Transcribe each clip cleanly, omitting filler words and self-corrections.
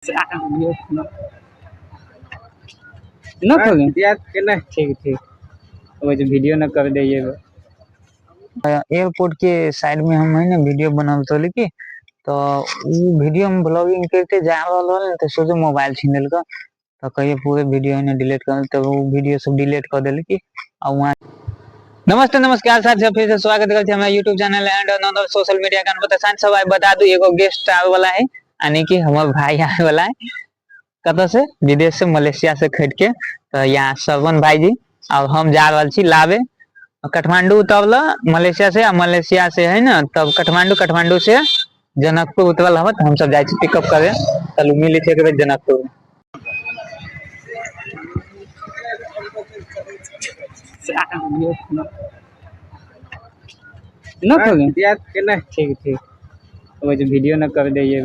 न खोले ठीक ठीक, वो जो वीडियो न कर दे। ये एयरपोर्ट के साइड में हम है ना वीडियो बनावत रहली की, तो उ वीडियो में ब्लॉगिंग करते जा रहल रहल, तो सोचे मोबाइल छीन लेलक, तो कहिए पूरे वीडियो है ना डिलीट कर, तो उ वीडियो सब डिलीट कर देली की। आ वहाँ नमस्ते नमस्कार साथी, फिर से स्वागत करते हैं हमारे YouTube channel and another social media का। पता साथ सब बता दू, एगो गेस्ट आवे वाला है, यानी कि हमार भाई आवे वाला है। कतऽ से? विदेश से, मलेशिया से खरीद के। तो यहाँ श्रवण भाई जी और हम जा रहल छी लावे। काठमांडू उतरल मलेशिया से, आ मलेशिया से है ना तब काठमांडू, काठमांडू से जनकपुर उतरल हवा, तो हम सब जाइ छी पिकअप करे। चलू मिलै छै एक बेर जनकपुर में। न खोले ठीक ठीक, वो जो वीडियो न कर दे। ये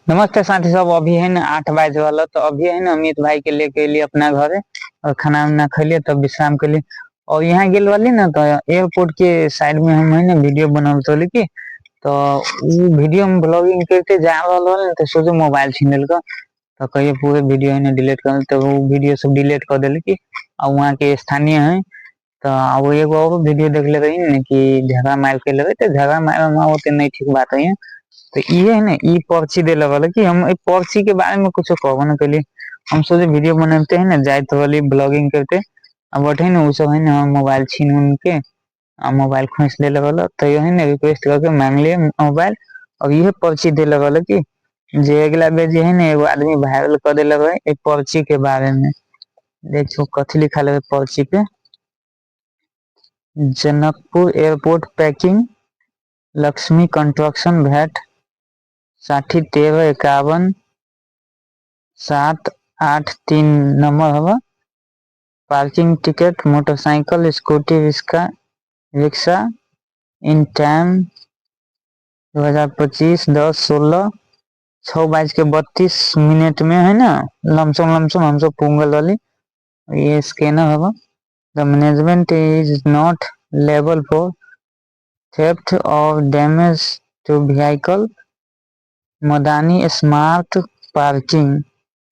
नमस्ते साथी सब, अभी है ना 8 बजे वाला, तो अभी है ना अमित भाई के लेके एलिए अपना घरे और खाना उना खैलिए तब विश्राम के लिए। और यहाँ गेल वाली ना, तो एयरपोर्ट के साइड में हम है ना वीडियो बनावत रहली की, तो उ वीडियो में ब्लॉगिंग करते जा रहल रहल, तो सोचे मोबाइल छीन लेलक, तो कहिए पूरे वीडियो है ना डिलीट कर, तो उ वीडियो सब डिलीट कर देली की। और वहाँ के स्थानीय है, तो वो एगो और वीडियो देख ले रही ना कि झगड़ा मार के लेवे, तो झगड़ा मारे में ओते नहीं ठीक बात है। तो ये है ना ई पर्ची दे लगल कि हम ई पर्ची के बारे में कुछ कहबो ना कली। हम सोचे वीडियो बनाते हैं ना, जाइत वाली ब्लॉगिंग करते, अब बट है ना उ सब है ना मोबाइल छीन उन के आ मोबाइल खोस ले लगल, तो ये है ना रिक्वेस्ट करके मांग लिए मोबाइल। और ये पर्ची दे लगल कि जे अगला बेर जे है ना एगो आदमी वायरल कर देलक है एक पर्ची के बारे में। देखियो कथी लिखल है पर्ची पे, Janakpur airport packing Lakshmi construction VAT 60 13 51 7 8 3 number हवा। Parking ticket motorcycle scooty rickshaw rickshaw in time 2025 10 16 6:32 में है ना लमसम लमसम हम सब पुंगल वाली। ये स्कैनर हवा। The management is not liable for theft or damage to vehicle. Madani smart parking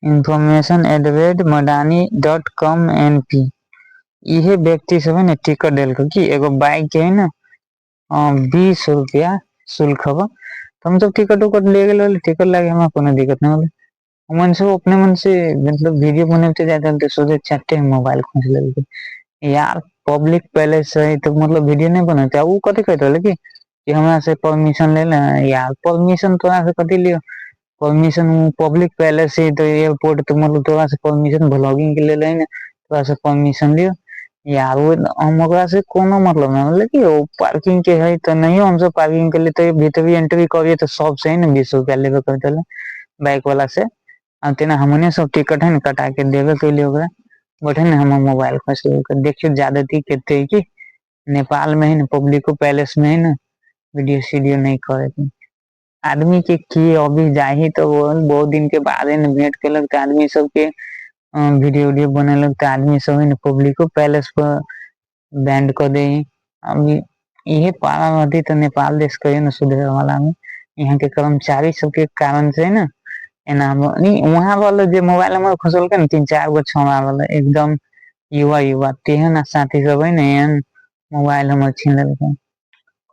information at madani.com np। इहे व्यक्ति सब है ना टिकट देलक कि एगो बाइक के है ना 20 रुपया शुल्क हवा। तो हम सब टिकट उकट ले गेल, टिकट लागे हमरा कोनो दिक्कत नहीं होले। मन से अपने मन से मतलब वीडियो बनाते जाते तो सोचे चट्टे मोबाइल खोज लेलके यार। पब्लिक पैलेस है तो मतलब वीडियो नहीं बनाते। वो कथी कहते रहले कि हमरा से परमिशन ले ले यार। परमिशन तोरा से कथी लियो? परमिशन पब्लिक पैलेस है तो एयरपोर्ट, तो मतलब तोरा से परमिशन ब्लॉगिंग के ले ना, तोरा से परमिशन लियो यार। वो हम ओकरा से कोनो मतलब नहीं होले कि वो पार्किंग के है, तो नहीं हम सब पार्किंग के लिए तो भीतर एंट्री करिए तो सब से है ना 20 रुपया लेबे करते बाइक वाला से। आ तेना हमने सब टिकट है ना कटा के देबे कैलिए ओकरा, बट है ना हमर मोबाइल फंस गेल। देखियो ज्यादती कते है कि नेपाल में है ना पब्लिको पैलेस में है ना वीडियो सीडियो नहीं करे आदमी के की। अभी जाही तो वो बहुत दिन के बाद है ना भेंट केलक, तो आदमी सबके वीडियो उडियो बनेलक, तो आदमी सब है ना पब्लिको पैलेस पर बैंड कर दे। अभी इहे पारा रहती तो नेपाल देश कहियो ना सुधरे वाला में। यहाँ के कर्मचारी सबके कारण से ना एना नहीं। वहाँ वाला जे मोबाइल हमर खसलकै ना 3-4 गो छौड़ा वाला एकदम युवा युवा तेहन साथी सब है ना एहन मोबाइल हमर छीन लेलकै।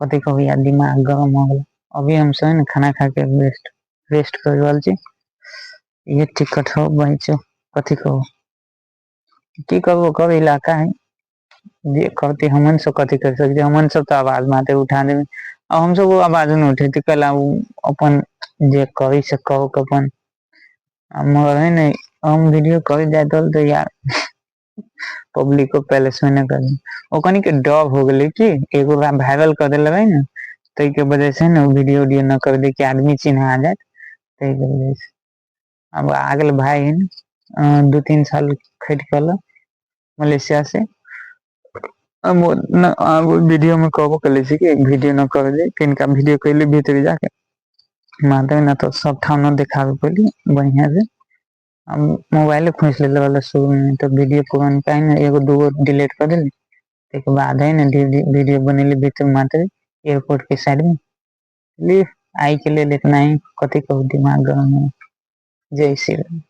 कथी कहू यार, दिमाग गरम हो गेल। अभी हम सब है ना खाना खा के रेस्ट रेस्ट कर रहल छी। ये टिकट हो बहिचो, कथी कहू की करबो कर इलाका है जे करते। हमन सब कथी कर सकते? हमन सब तो आवाज माते उठा देबे, आ हम सब वो आवाज नहीं उठेते कला अपन जे करी से कहो के अपन। मगर है ना हम वीडियो करे जाइत रहल तो यार पब्लिको पैलेस में न करी। ओकनी के डर हो गेलै कि एगो वायरल कर देले रहे ना, ताहि के वजह से ना वीडियो उडियो न कर दे कि आदमी चिन्हा जाए, ताहि के वजह से। अब आ गेल भाई है 2-3 साल खटि के मलेशिया से। अब न अब वीडियो में कहबो कले छी कि वीडियो न कर दे किनका वीडियो कैले भीतर जाके मारते ना, तो सब ठाम न देखाबे पड़ी बढ़िया से। अब मोबाइल खोस लेले वाला शुरू में, तो वीडियो पुरानका है ना एगो दूगो डिलीट कर देली। ताहिके बाद है ने वीडियो बनेली भीतर मात्र एयरपोर्ट के साइड में। चलिए, आइ के लेल इतना ही। कथी कहू, दिमाग गरम है। जय श्री राम।